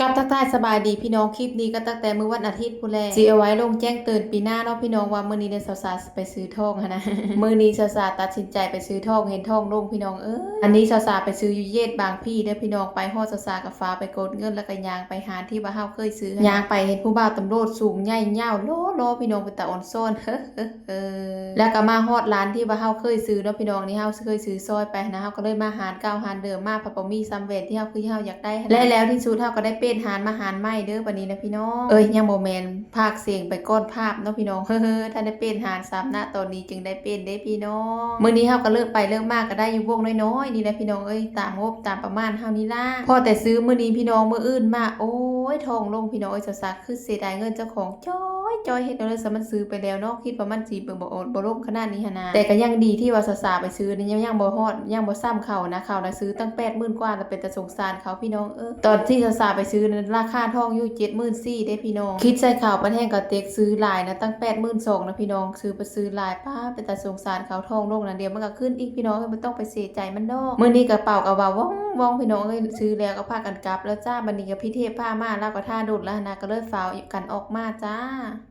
ກັບທັກທາຍສະບາຍດີພີ່ນ້ອງ ຄລິບນີ້ກໍຕັ້ງແຕ່ມື້ວັນອາທິດພຸ້ນແຫຼະ ຊິເອົາໄວ້ລົງແຈ້ງເຕືອນປີໜ້າເນາະພີ່ນ້ອງ ວ່າມື້ນີ້ເດາະສາວໆໄປຊື້ທອງຫັ້ນນະ ມື້ນີ້ສາວໆຕັດສິນໃຈໄປຊື້ທອງ ເຫັນທອງໂລ່ງພີ່ນ້ອງເອີຍ ອັນນີ້ສາວໆໄປຊື້ຢູ່ເຢດບາງພີເດີພີ່ນ້ອງ ໄປຮອດສາວໆກໍຟ້າວໄປກົດເງິນ ແລ້ວກໍຍ່າງໄປຮ້ານທີ່ວ່າເຮົາເຄີຍຊື້ຫັ້ນນະ ຍ່າງໄປເຫັນຜູ້ບ່າວຕຳຫຼວດສູງໃຫຍ່ຍາວຫຼໍ່ໆ ພີ່ນ້ອງ ເປັນຕາອ່ອນຊ້ອນ ເອີ ແລ້ວກໍມາຮອດຮ້ານທີ່ວ່າເຮົາເຄີຍຊື້ເນາະພີ່ນ້ອງ ນີ້ເຮົາເຄີຍຊື້ຊອຍໄປຫັ້ນນະ ເຮົາກໍເລີຍມາຮ້ານເກົ່າຮ້ານເດີມ ມາພັດບໍ່ມີສ່ຳແວ່ນທີ່ເຮົາ ຄືເຮົາຢາກໄດ້ຫັ້ນນະ ແລະແລ້ວທີ່ສຸດເຮົາກໍໄດ້ປ່ຽນຮ້ານມາຮ້ານໃໝ່ເດີບັດນີ້ນະພີ່ນ້ອງ ເອີຍ ຍັງບໍ່ແມ່ນ ພາກສຽງໄປກ່ອນພາບເນາະພີ່ນ້ອງ ເຮີໆ ທັນໄດ້ປ່ຽນຮ້ານຊ້ຳນະ ຕອນນີ້ຈຶ່ງໄດ້ປ່ຽນເດ້ພີ່ນ້ອງ ມື້ນີ້ເຮົາກໍເລີກໄປເລີກມາກໍໄດ້ຢູ່ວົງນ້ອຍໆນີ້ແຫຼະພີ່ນ້ອງເອີຍ ຕາມງົບຕາມປະມານເຮົານີ້ລະ ພໍແຕ່ຊື້ມື້ນີ້ພີ່ນ້ອງ ມື້ອື່ນມາ ໂອ້ຍ ທ້ອງໂລ່ງພີ່ນ້ອງເອີຍ ສາວໆ ຄືເສຍດາຍເງິນເຈົ້າຂອງ ຈ້ອຍໆ ເຮັດແນວໃດຊະ ມັນຊື້ໄປແລ້ວເນາະ ຄິດວ່າມັນຊິບໍ່ ບໍ່ລົງຂະໜາດນີ້ຫັ້ນນະ ແຕ່ກໍຍັງດີທີ່ວ່າສາວໆໄປຊື້ນີ້ ຍັງ ຍັງບໍ່ຮອດ ຍັງບໍ່ສ່ຳເຂົານະ ເຂົານະຊື້ຕັ້ງແປດໝື່ນກວ່າ ລະເປັນຕາສົງສານເຂົາພີ່ນ້ອງເອີຍ ຕອນທີ່ສາວໆໄປຊື້ນັ້ນ ລາຄາທອງຢູ່ເຈັດໝື່ນສີ່ເດ້ພີ່ນ້ອງ ຄິດໃສ່ເຂົາປານແຮງກໍເຕັກຊື້ຫຼາຍນະ ຕັ້ງແປດໝື່ນສອງນະພີ່ນ້ອງ ຊື້ໄປຊື້ຫຼາຍ ປ້າ ເປັນຕາສົງສານເຂົາ ທອງລົງນະ ດຽວມັນກໍຂຶ້ນອີກພີ່ນ້ອງເອີຍ ບໍ່ຕ້ອງໄປເສຍໃຈມັນດອກ ມື້ນີ້ກະເປົາກໍວ່າວ່ອງໆ ພີ່ນ້ອງເອີຍ ຊື້ແລ້ວກໍພາກັນກັບແລ້ວຈ້າ ບັດນີ້ກໍພິເທບພາມາ ລາວກໍຖ້າດົນແລ້ວຫັ້ນນະ ກໍເລີຍຟ້າວກັນອອກມາຈ້າ.